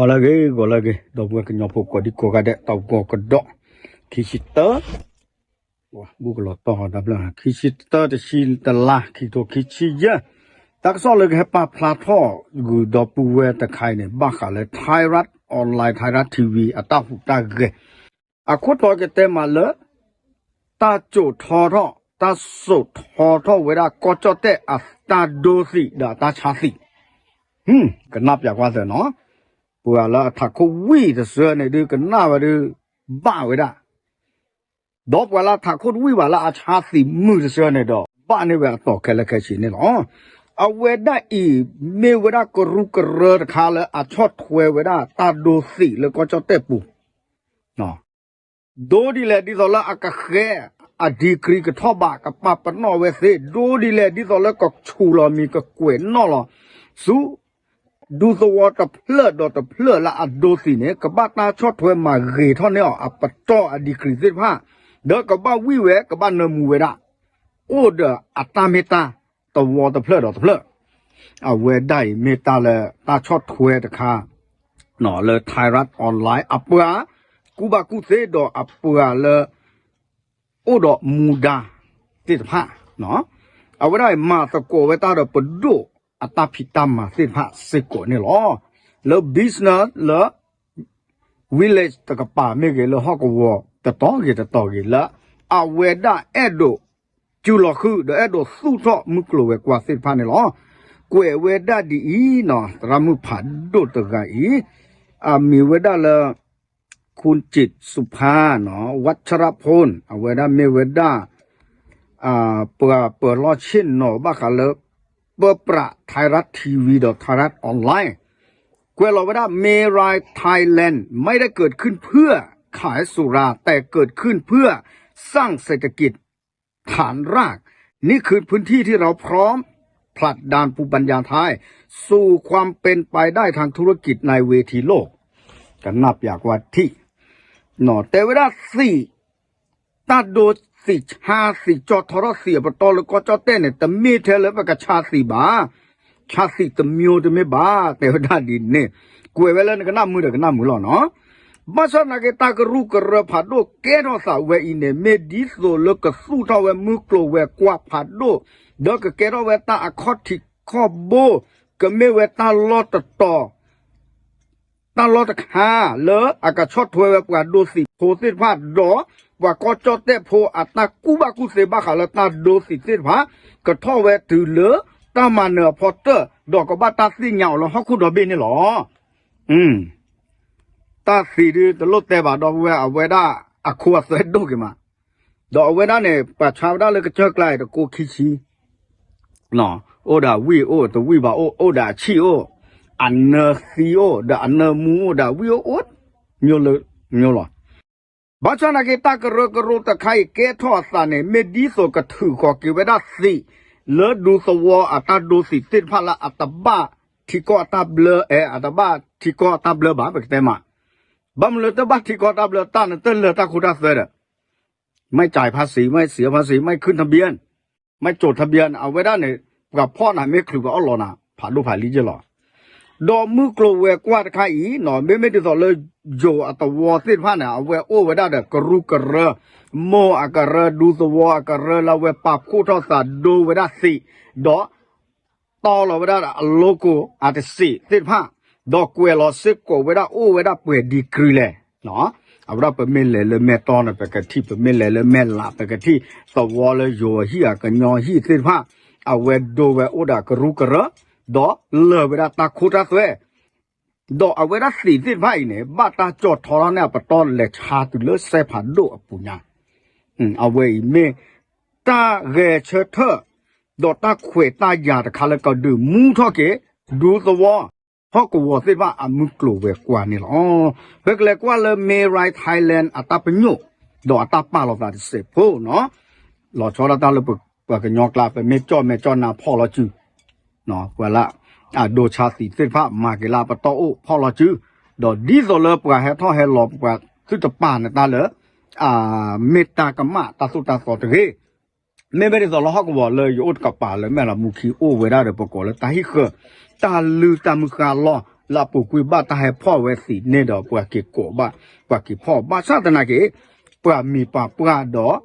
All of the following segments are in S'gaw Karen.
ဂီၤလၢအဂ့ၤ ဂီၤလၢအဂ့ၤ ဒီပုၢ်ဝဲၢ်ကညီဖိကိးဒံကိးဂၤဒဲး တၢ်ဂီၤကဒီး ခံဆံတၢ ဘူးကလီၤတီၢ်တဘျီ ခံဆံတၢ တဆံတလါ ခံထိခံဆံယဲၢ် တၢ်ကစီၣ်လၢကဟဲပာ်ဖျါထီၣ်ဂုာ်ဒီပုၢ်ဝဲၢ်တခါအံၤန့ၣ် ဘၣ်ဃးလၢ Thairath Online Thairath T V အတၢ်ဟူးတၢ်ဂဲၤ အခိၣ်တီကတဲမးလၢ တၢ်စိာ်ထီထီၣ် တၢ်စိာ်ထီထီၣ်ဝဲဒၣ်ကီၢ်ကၠီၣ်တဲၣ်အတၢ်ဒိသံးဒီးအတၢ်ဆါသံး ကနၣ်ပၠးကွၢ်သၢနီၤ ပှၤလၢအထးခိၣ်ဝံၣ်တစၢန့ၣ်ဒုးကနၣ်ဝဲဒုး ဘၣ်ဝဲဒၣ် ဒီးပှၤလၢအထးခိၣ်တဝံၣ်ဘၣ်လၢအဆါသံးမုၢ်တစၢန့ၣ်ဒီး ဘၣ်န့ၢ်ဝဲအတီၤခဲလၢာ်ခဲဆ့န့ၣ်လီၤ. အဝဲဒၣ်အံၤ မ့ၢ်ဝဲဒၣ်ကရူၢ်ကရၢတခါလၢအဆီၣ်ထွဲဝဲဒၣ်တၢ်ဒိသံးလၢကီၢ်ကၠီၣ်တဲၣ်ပူၤ ဒိဒ်လဲၣ်ဒ်သိးလၢအကဃဲ အ degree ကထီၣ်ဘး ကပာ်ပနီၣ်ဝဲသ့ ဒိဒ်လဲၣ်ဒ်သိးလၢကဆူးလီၤမံၤ ကကွဲးနီၣ်လီၤ ဆူ ဒူသဝီတဖျၢၣ်ဒီးတဖျၢၣ်လၢအဒိသံးန့ၣ် ကဘၣ်တၢ်ဆီၣ်ထွဲမၤဂ့ၤထီၣ်န့ၢ်အီၤ အပတီၢ်အ degree သ့ၣ်တဖၣ် ဒီးကဘၣ်ဝံၣ်ဝဲ ကဘၣ်နၢမူဝဲဒၣ် အိၣ်ဒီးအတၢ်မ့ၢ်တၢ် သဝီတဖျၢၣ်ဒီးတဖျၢၣ် အဝဲဒၣ်အံၤမ့ၢ်တၢ်လၢတၢ်ဆီၣ်ထွဲတခါ လၢ Thairath Online အပှၤကူၣ်ဘၣ်ကူၣ်သ့ဒီးအပှၤလၢ အိၣ်ဒီးမူဒါသ့ၣ်တဖၣ် အဝဲဒၣ်အံၤမၤသကိးဝဲတၢ်ဒီးပဒိၣ်အတၢ်ဖံးတၢ်မၤသ့ၣ်တဖၣ်စ့ၢ်ကီးန့ၣ်လီၤ. လၢ business လၢ village တကပၤမ့ၢ်ဂ့ၤ လၢဟီၣ်ကဝီၤတတီၤဂ့ၤတတီၤဂ့ၤလၢ အဝဲဒၣ်အဲၣ်ဒိး စူၤလီၤဃုာ်ဒီးအဲၣ်ဒိးသူၣ်ထီၣ်မုၢ်ကျိၤဝဲၤကွာ်သ့ၣ်တဖၣ်န့ၣ်လီၤ. ကွဲးဝဲဒၣ်ဒ်အံၤနီၤ သရၣ်မုၣ်ဖးဒိၣ်တဂၤအံၤ အမံၤဝဲဒၣ်လၢ คุณจิตสุภา နီၤ วัชรพล အဝဲဒၣ်မ့ၢ်ဝဲဒၣ် ပှၤပၢၤလီၢ်ဆ့ၣ်နီၤဘၣ်ဃးလၢ ပၢပြး Thairath T V ဒီး Thairath Online ကွဲးလီၤဝဲဒၣ် Merai Thailand ไม่ได้เกิดขึ้นเพื่อขายสุรา แต่เกิดขึ้นเพื่อสร้างเศรษฐกิจฐานราก นี่คือพื้นที่ที่เราพร้อมผลักดันภูมิปัญญาไทยสู่ความเป็นไปได้ทางธุรกิจในเวทีโลก ကနၣ်ပၠးကွၢ်ထံၣ် တဲဝဲဒၣ်သံး တၢ်ဒိသံးဆါသံး ကၠီထီထီၣ်သံးအပတီၢ်လၢကီၢ်ကၠီၣ်တဲၣ်န့ၣ် တမ့ၢ်ထဲလၢပကဆါသံးဘၣ်, ဆါသံးတမျိုးတမ့ၢ်ဘၣ် တဲဝဲဒၣ်ဒ်န့ၣ်, ကွဲးဝဲလၢနကနၣ်မုာ်ဒီးကနၣ်မုာ်လီၤနီၤ. ဘၣ်ဆၣ်သနာ်က့ တၢ်ကရူၢ်ကရၢဖးဒိၣ်ကဲထီၣ်သးဝဲအံၤန့ၣ် မ့ၢ်ဒ်သိးလၢကသူၣ်ထီၣ်ဝဲမုၢ်ကျိၤဝဲၤကွာ်ဖးဒိၣ်, ဒီးကကဲထီၣ်ဝဲတၢ်အခီၣ်ထံးခီၣ်ဘိ, ကမ့ၢ်ဝဲတၢ်လီၢ်တတီၤ တၢ်လီၢ်တခါ လၢအကဆီၣ်ထွဲဝဲပှၤဒိသံးဖိသ့ၣ်တဖၣ် ဒီးပှၤကီၢ်ကၠီၣ်တဲၣ်ဖိအတၢ်ကူၣ်ဘၣ်ကူၣ်သ့ဘၣ်ဃးလၢတၢ်ဒိသံးသ့ၣ်တဖၣ် ကထီၣ်ဝဲတုၤလၢတၢ်မၤနၢၤအဖီတၢၢ် ဒီးကဘၣ်တၢ်သ့ၣ်ညါအီၤလၢဟီၣ်ခိၣ်ဒီဘ့ၣ်န့ၣ်လီၤ. တၢ်သံးဒုးတလိၣ်တဲဘၣ်ဒီပုၢ်ဝဲၢ် အဝဲဒၣ်အခိအသွဲဒိၣ်က့ၤမး, ဒီးအဝဲဒၣ်န့ၣ် ပှၤဆါဝဲဒၣ်လၢကစၢၢ်ကျါအံၤတကိးခံဆံ အိၣ်ဒီးအဝံၣ်အိၣ် တဝံၣ်ဘၣ်အိၣ် အိၣ်ဒီးအဆံၣ်အိၣ်, အနၢသံအိၣ် ဒီးအနၢမူအိၣ် ဒီးအဝံၣ်အိၣ်အိၣ် မျိုးလၢမျိုးလီၤ. ဘၣ်ဆၣ်သနာ်က့ တၢ်ကရၢကရိတခါအံၤကဲထီၣ်အသးန့ၣ် မ့ၢ်ဒ်သိးကထုးဃီၤက့ၤဝဲဒၣ်သံး လၢဒူသဝီအတၢ်ဒိသံးသ့ၣ်တဖၣ်လၢအတဘၣ်ထံကီၢ်အတၢ်ဘျၢ အဲ အတဘၣ်ထံကီၢ်အတၢ်ဘျၢဘၣ် ပကတဲမး, ဘၣ်မနုၤလၢတဘၣ်ထံကီၢ်တၢ်ဘျၢ တၢ်နတလၢတၢ်ခိတၢ်သွဲဒီး ไม่จ่ายภาษี ไม่เสียภาษี ไม่ขึ้นทะเบียน ไม่จดทะเบียน အဝဲဒၣ်န့ၣ် ပှၤဖီၣ်နၤမ့ၢ်ချုးပှၤအီၣ်လီၤနၤ ဖးဒိၣ်ဖးလံက့လီၤ. ဒီးမုၢ်ကျိၤဝဲၤကွာ်တခါအံၤ မ့မ့ၢ်ဒ်သိးလၢ ယိၤအသဝီသ့ၣ်တဖၣ်န့ၣ် အဝဲအိၣ်ဝဲဒၣ်ဒီးကရူၢ်ကရၢ, မိၢ်အကရၢ ဒူသဝီအကရၢလၢအဝဲပာ်ဖှိၣ်ထီၣ်သးဒိဝဲဒၣ်သံး, ဒီး တီလီၤဝဲဒၣ်အ logo အတစံးသ့ၣ်တဖၣ်, ဒီးကွဲးလီၤစ့ၢ်ကီးဝဲဒၣ်အိၣ်ဝဲဒၣ်ပှဲၤ degree လဲၣ်. အဝဲဒၣ်ပမ့ၢ်လဲၤလၢမဲၢ်တီန့ၣ် ပကထံၣ် ပမ့ၢ်လဲၤလၢမဲၢ်လး ပကထံၣ် သဝီလၢယိၤအဟံၣ်အကညီဟံၣ်သ့ၣ်တဖၣ်, အဝဲဒိဝဲအိၣ်ဒီးကရူၢ်ကရၢ, ဒီးလၢာ်ဝဲဒၣ်တၢ်ခိတၢ်သွဲ ဒီးအဝဲဒၣ်သံးသ့ၣ်တဖၣ်အံၤန့ၣ် ဘၣ်တၢ်ကၠီထီထီၣ်န့ၢ်အပတီၢ်လဲၤဆါတုၤလၢစဲဖးဒိၣ်အပူၤညါ, အဝဲအံၤမ့ၢ် တၢ်ဂဲၤဆၢထၢၣ် ဒီးတၢ်ခွဲးတၢ်ယာ်တခါလၢကဒုးမူထီၣ်က့ၤ ဒူသဝီ ဟီၣ်ကဝီၤသ့ၣ်တဖၣ်အမုၢ်ကျိၤဝဲၤကွာ်န့ၣ်လီၤ. ပကလဲၤကွၢ်လၢ Merai Thailand အတၢ်ပညိၣ် ဒီးအတၢ်ပာ်လီၤသးတစဲးဖိနီၤ, လီၤဆီဒၣ်တၢ်လၢပှၤကညီကျါ ပမ့ၢ်ကၠီၣ်မဲာ်ကၠီၣ်နါဖီၣ်လီၤစု ပှၤလၢ အဒိဆါသံးသ့ၣ်တဖၣ် မၤက့ၤလၢအပတီၢ်အိၣ်ဖီၣ်လီၤစု, ဒီးဒ်သိးလၢပှၤဟဲထီၣ်ဟဲလီၤ ပှၤသုတပာ်နတၢ်လၢ မ့ၢ်တၢ်ကမၣ်တၢ်သိၣ်တၢ်သီတဂ့ၤ. မ့မ့ၢ်ဒ်သိးလၢဟီၣ်ကဝီၤလၢယအိၣ်တကပၤလၢမဲၢ်လးမူခံအိၣ်ဝဲဒၣ်ဒီးပကိးလၢတၢ်ဟံၣ်ဃၢၤ, တၢ်လုၢ်တၢ်မုၢ်ဃၢ်လီၢ် လၢအပူၤကွံာ်ဘၣ်တၢ်ဟဲဖီၣ်ဝဲသံးန့ၣ်ဒီး ပှၤက့ၤကိးဘၣ် ပှၤက့ၤဖီၣ် ဘၣ်ဆၣ်သနာ်က့ ပှၤမံၤပှၤပှၢ်ဒီး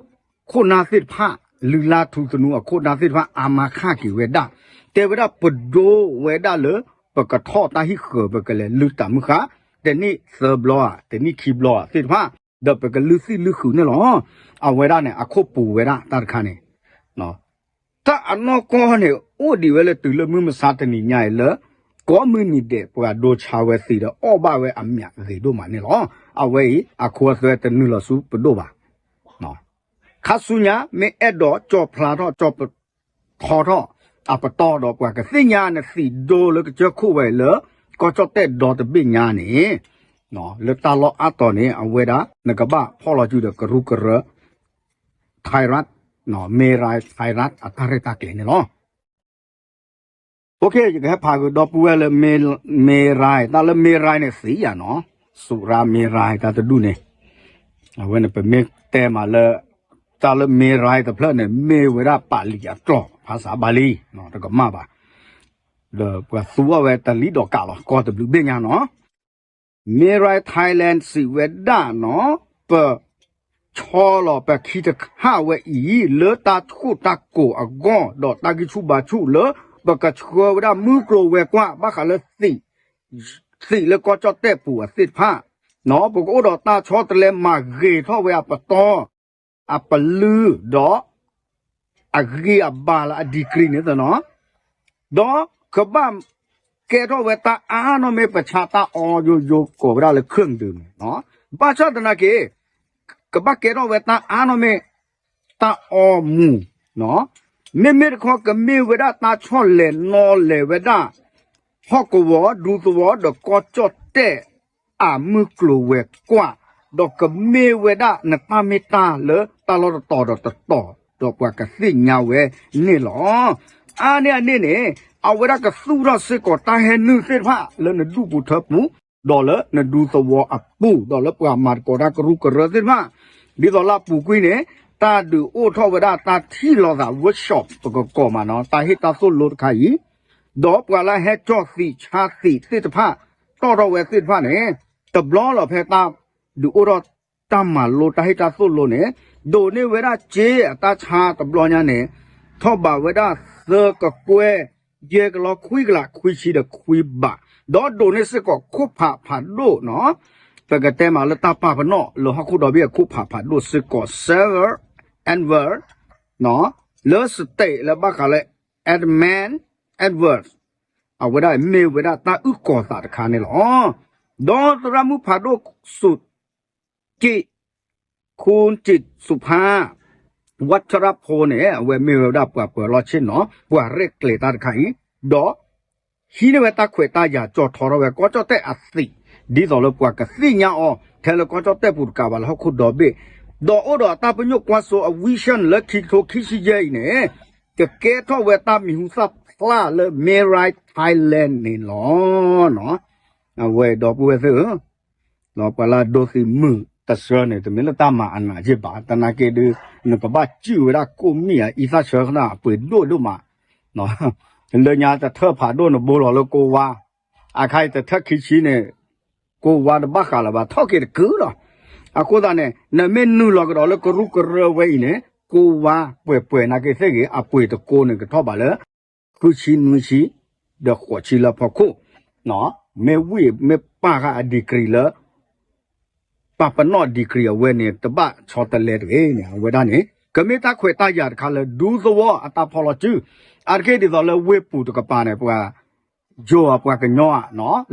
ခိၣ်နၢ်သ့ၣ်တဖၣ် လုၢ်လၢ်ထူသနူအခိၣ်နၢ်သ့ၣ်တဖၣ် အါမးခးက့ၤဝဲဒၣ် တဲဝဲဒၣ်ပဒိဝဲဒၣ်လၢ ပကထီၣ်တၢ်ဟံၣ်ဃၢၤ ပကလဲၤလုၢ်တၢ်မုၢ်ဃၢ် တနံၣ်သၢဘျီဧါ တနံၣ်ခံဘျီဧါသ့ၣ်တဖၣ် ဒီးပကလုၢ်သံၣ်လုၢ်ဃုာ်န့ၣ်လီၤ. အဝဲဒၣ်န့ၣ် အခိၣ်ပူၤဝဲဒၣ်တၢ်တခါန့ၣ် တၢ်အနီၢ်ကီၢ်န့ၣ် အိၣ်ဒံးဝဲလၢတုၤလၢမုၢ်မဆါတနံၤညါအံၤလၢ ကိးမုၢ်နံၤဒဲး ပှၤဒိဆါဝဲသံးဒီး အီၣ်ဘၣ်ဝဲအမျးဂ့ၤဒိၣ်မးန့ၣ်လီၤ. အဝဲအံၤ အခိအသွဲတနုာ်လီၤဆူပဒိၣ်ဘၣ်. ခါဆူညါ မ့ၢ်အဲၣ်ဒိးကၠီဖျါထီၣ် ကၠီထီထီၣ် အပတီၢ်ဒီး ပှၤကသ့ၣ်ညါနသံးဒိလၢကစၢၢ်ခိၣ်ဝဲလၢ ကီၢ်ကၠီၣ်တဲၣ်ဒီတဘ့ၣ်ညါန့ၣ် လၢတၢ်လီၢ်အါတီၤန့ၣ် အဝဲဒၣ် နကဘၣ်ဖီၣ်လီၤစုဒီးကရူၢ်ကရၢ Thai ရၢတ် မ့ၢ်ရၢၢ် Thai ရၢတ် အတၢ်ရဲၣ်တၢ်ကျဲၤန့ၣ်လီၤ. ယကဟဲဖးဃုာ်ဒီပုၢ်ဝဲၢ်လၢ မ့ၢ်ရၢၢ် တၢ်လၢမ့ၢ်ရၢၢ်န့ၣ်သံယၤနီၤ, စူးရၢ်မ့ၢ်ရၢၢ်တၢ်တဒူၣ်န့ၣ် အဝဲန့ၣ်ပမ့ၢ်တဲမးလၢ တၢ်လၢမ့ၢ်ရၢၢ်တဖျၢၣ်န့ၣ် မ့ၢ်ဝဲဒၣ်ပာ်လံာ်အကျိာ် ဖးစးဘၣ်လံ တကမၣ်ဘၣ်, ဒီးပှၤသူအီၤဝဲတလံၤဒီးကးလီၤ ကီၢ်တဘျုးဘ့ၣ်ညါနီၤ မ့ၢ်ရၢၢ် Thailand စံးဝဲဒၣ်နီၤ, ပ ဆီလီၤပခံတခါဝဲအံၤ လၢတၢ်ဆူၣ်တၢ်ကိၤအဂီၢ် ဒီးတၢ်ဂံၢ်ဆူၣ်ဘါဆူၣ်လၢ ပကဆှၢဝဲဒၣ်မုၢ်ကျိၤဝဲၤကွာ် ဘၣ်ဃးလၢ သံးလၢကီၢ်ကၠီၣ်တဲၣ်ပူၤအသ့ၣ်တဖၣ်, ပကအိၣ်ဒီးတၢ်ဆီတလဲမၤဂ့ၤထီၣ်ဝဲအပတီၢ် အပလုၢ်ဒီး အဂံၢ်အဘါလၢအ degree န့ၣ်သနီၤ, ဒီးကဘၣ်ကဲထီၣ်ဝဲတၢ်အါနီၢ်မ့ၢ်ပဆါတၢ်အီယိယိကိးဝဲဒၣ်လၢ เครื่องดื่ม န့ၣ်, ဘၣ်ဆၣ်သနာ်က့ ကဘၣ်ကဲထီၣ်ဝဲတၢ်အါနီၢ်မ့ၢ် တၢ်အီမူၤ, မ့မ့ၢ်တခီကမ့ၢ်ဝဲဒၣ်တၢ်ဆီၣ်လဲၤနီၤလဲၤဝဲဒၣ် ဟီၣ်ကဝီၤ ဒူသဝီ ဒီးကီၢ်ကၠီၣ်တဲၣ် အမုၢ်ကျိၤဝဲၤကွာ်, ဒီးကမ့ၢ်ဝဲဒၣ်နတၢ်မ့ၢ်တၢ်လၢတၢ်လီၢ်တတီၤဒီးတတီၤ, ဒီးပှၤကသ့ၣ်ညါဝဲန့ၣ်လီၤ. အါန့ၢ်အန့ၣ်န့ၣ် အဝဲဒၣ်ကသူၣ်ထီၣ်စ့ၢ်ကီးတၢ်ဟဲနုာ်သ့ၣ်တဖၣ်လၢနဒူၣ်ပူၤထၢပူၤ, ဒီးလၢနဒူသဝီအပူၤ, ဒီးလၢပှၤမၤသကိးတၢ်ကရူၢ်ကရၢသ့ၣ်တဖၣ်, ဒ်သိးလၢအပူၤကွံာ်န့ၣ် တၢ်ဒုးအိၣ်ထီၣ်ဝဲဒၣ်တၢ်ထံၣ်လိာ်သး workshop ပကကိးမးနီၤ တၢ်ဟ့ၣ်တၢ်သိၣ်လိတခါအံၤ, ဒီးပှၤလၢဟဲကၠီၣ်သံးဆါသံးသ့ၣ်တဖၣ် တီၣ်ထီၣ်ဝဲသ့ၣ်တဖၣ်န့ၣ် တဘျီလီၤဖဲတၢ်ဒုးအိၣ်ထီၣ်တၢ်မၤလိတၢ်ဟ့ၣ်တၢ်သိၣ်လိန့ၣ်, ဒိးန့ၢ်ဝဲဒၣ်စ့အတၢ်ဆါတဘျီညါန့ၣ်, ထီၣ်ဘးဝဲဒၣ်သၢကကွဲၢ် ယဲၢ်ကလီခွံကလးခွံဆံဒီးခွံဘး, ဒီးဒိးန့ၢ်စ့ၢ်ကီးခိၣ်ဖးဖးဒိၣ်နီၤ, ပကတဲမးလၢတၢ်ပာ်ပနီၣ်လၢဟီၣ်ခိၣ်ဒီဘ့ၣ်အခိၣ်ဖးဖးဒိၣ်စ့ၢ်ကီး Silver Edward လၢ state လၢဘၣ်ဃးလၢ Edmund Edward အဝဲဒၣ်မ့ၢ်ဝဲဒၣ်တၢ်အုၣ်ကီၤသးတခါန့ၣ်လီၤ. ဒီးသရၣ်မုၣ်ဖးဒိၣ်စူး ကံး ခူကံးစူးဖါ ဝၣ်ထရၣ်ဖိန့ၣ် အဝဲမ့ၢ်ဝဲဒၣ်ပှၤပၢၤလီၢ်ဆ့ၣ်နီၤ ပှၤရဲၣ်ကျဲၤတၢ်တခါအံၤ, ဒီးဟံးန့ၢ်ဝဲတၢ်ခွဲးတၢ်ယာ် ကၠီထီထီၣ်ဝဲကီၢ်ကၠီၣ်တဲၣ်အသံး, ဒ်သိးလၢပှၤကသ့ၣ်ညါအီၤ ထဲလၢကီၢ်ကၠီၣ်တဲၣ်ပူၤတကးဘၣ် လၢဟီၣ်ခိၣ်ဒီဘ့ၣ်, ဒီးအိၣ်ဒီးတၢ်ပညိၣ်ကွၢ်စိအ vision လၢခံကထိခံဆံယဲၢ်အံၤန့ၣ်, ကကဲထီၣ်ဝဲတၢ်မံၤဟူသၣ်ဖျါလၢ Mirai Thailand န့ၣ်လီၤ. အဝဲဒီပုၢ်ဝဲၢ်သ့ၣ်ဧၢ, ဒီးပှၤလၢအဒိးသံးမုာ်တစၢန့ၣ် တမ့ၢ်လၢတၢ်မၤအနးယ့ၢ်ဘၣ်, သနာ်က့ဒီး နကဘၣ်စံၣ်ဝဲဒၣ်ကိၣ်မံၣ်အအံသၣ်ဆၢကနၣ် အပှ့ၤဒိၣ်ဒိၣ်မး, လၢညါတထၢၣ်ဖးဒိၣ်နဘိလီၤလၢကိဝါ, အခါအံၤတထၢၣ်ခံဆံန့ၣ် ကိဝါတဘၣ်ဃးလၢၤဘၣ် ထီၣ်က့ၤတကုာ်လီၤ. အဃိသတးန့ၣ် နမ့ၢ်နုာ်လီၤကဒီးလၢကရူၢ်ကရၢဝဲအံၤန့ၣ် ကိဝါပှဲၤပှဲၤနာ်က့သ့ၣ်ဂ့ၤ အပှ့ၤတကိန့ၣ် ကထီၣ်ဘးလၢ ဃုဆံနွံဆံ ဒီးဃိးဆံလၢဖီခိၣ်, မ့ၢ်ဝံၤမ့ၢ်ပာ်ဃာ်အ degree လၢ ပာ်ပနီၣ် degree အဝဲန့ၣ် တဘၣ်ဆီတလဲတဂ့ၤန့ၣ် အဝဲဒၣ်န့ၣ် ကမ့ၢ်တၢ်ခွဲးတၢ်ယာ်တခါလၢဒူသဝီအတၢ်ဖီၣ်လီၤစု, အါတက့ၢ်ဒ်သိးလၢဝ့ၢ်ပူၤတကပၤန့ၣ် ပှၤ ယိၤပှၤကညီဧါ,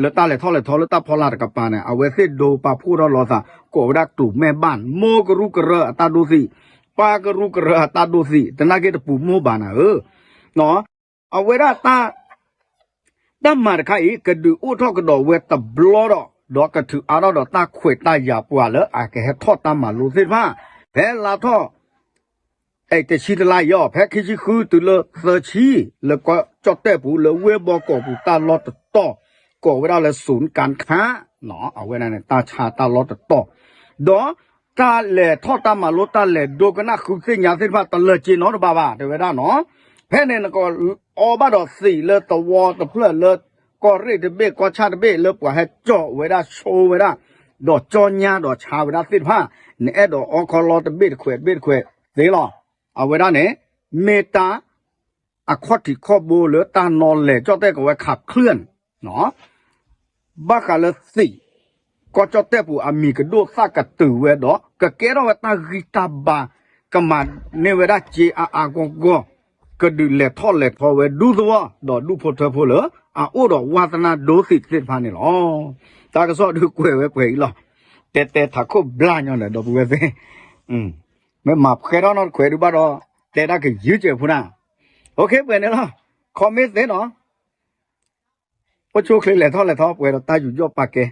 လၢတၢ်လဲၤထီၣ်လဲၤထီလၢတၢ်ဖီလာ်တကပၤန့ၣ် အဝဲသ့ၣ်ဒိပာ်ဖှိၣ်ထီၣ်လိာ်သး ကိးဝဲဒၣ်တူၢ်မဲၢ်ဘၣ် မိၢ်ကရူၢ်ကရၢအတၢ်ဒိသံး, ပၢ်ကရူၢ်ကရၢအတၢ်ဒိသံး တနာ်က့တပူၤမိၢ်ဘၣ်နၤဧၢ, အဝဲဒၣ် တၢ်မၤတခါအံၤ ကဒုးအိၣ်ထီၣ်ကဒီးဝဲတဘျီဒီး ဒီးကထုးအါထီၣ်ဒီးတၢ်ခွဲးတၢ်ယာ်ပှၤလၢအကဟဲထီၣ်တၢ်မၤလိသ့ၣ်တဖၣ်, ဖဲလါထီၣ် အဲ တဆံတလါအံၤအီၤ ဖဲခံဆံဃုတုၤလၢသၢဆံ လၢကီၢ်ကၠီၣ်တဲၣ်ပူၤ လၢဝ့ၢ်ဘီကီးပူၤ တၢ်လီၢ်တတီၤ ကိးဝဲဒၣ်လၢ ศูนย์การค้า အဝဲဒၣ်န့ၣ် တၢ်ဆါတၢ်လီၢ်တတီၤ, ဒီးတၢ်လဲၤထီၣ်တၢ်မၤလိ တၢ်လဲၤဒိကနၣ်ဃုသ့ၣ်ညါသ့ၣ်တဖၣ် တလၢာ်က့ၤနီတဘျီဘၣ် တဲဝဲဒၣ်နီၤ, ဖဲန့ၣ်နကအီဘၣ်ဒီးသံးလၢသဝီတဖျၢၣ်လၢ ကီၢ်ရ့ၣ်တဘ့ၣ် ကီၢ်ဆၣ်တဘ့ၣ် လၢပှၤဟဲကၠီၣ်ဝဲဒၣ်ဆိဝဲဒၣ် ဒီးကၠီညါဒီးဆါဝဲဒၣ်သ့ၣ်တဖၣ် နအဲၣ်ဒိးအီခီလီတဘ့ၣ်တခွဲးတဘ့ၣ်တခွဲးသ့လီၤ. အဝဲဒၣ်န့ၣ် မ့ၢ်တၢ် အခီၣ်ထံးခီၣ်ဘိလၢတၢ်နီၤလဲၢ် ကၠီၣ်တဲၣ်ကဝဲခးချၢၣ်န့ၣ် ဘၣ်ဃးလၢသံး ကီၢ်ကၠီၣ်တဲၣ်ပူၤအမံၤကဒိၣ်သၣ်ကတုၤဝဲဒီး ကကဲထီၣ်ဝဲတၢ်ဂံၢ်တၢ်ဘါ ကမၤန့ၢ်ဝဲဒၣ်စ့အါအါဂီၢ်ဂီၢ် ကဒုးလဲၤထီၣ်လဲၤထီဝဲဒူသဝီ ဒီးဒူၣ်ဖိထၢဖိလၢ အအိၣ်ဒီးဝါသနၣ်ဒိသံးသ့ၣ်တဖၣ်န့ၣ်လီၤ. တၢ်ကစီၣ်ဒုးကွဲးဝဲပှဲၤအံၤလီၤ. တဲတဲထးခိၣ်ဘျါညီနုၢ်ဒီပုၢ်ဝဲၢ်သ့ၣ် မ့ၢ်မၤဖှဲထီၣ်နီတခွဲးဒုးဘၣ်ဒီး တဲဒၣ်ကယုၢ်စဲးဖိနၤ, အိၣ်ခ့ပှဲၤန့ၣ်လီၤ. ခီမ့ၢ်သ့နီၤ အိၣ်ဆူၣ်အိၣ်ချ့လဲၤထီၣ်လဲၤထီပှဲၤဒီးတၢ်ယူးယီၣ်ပာ်ကဲ,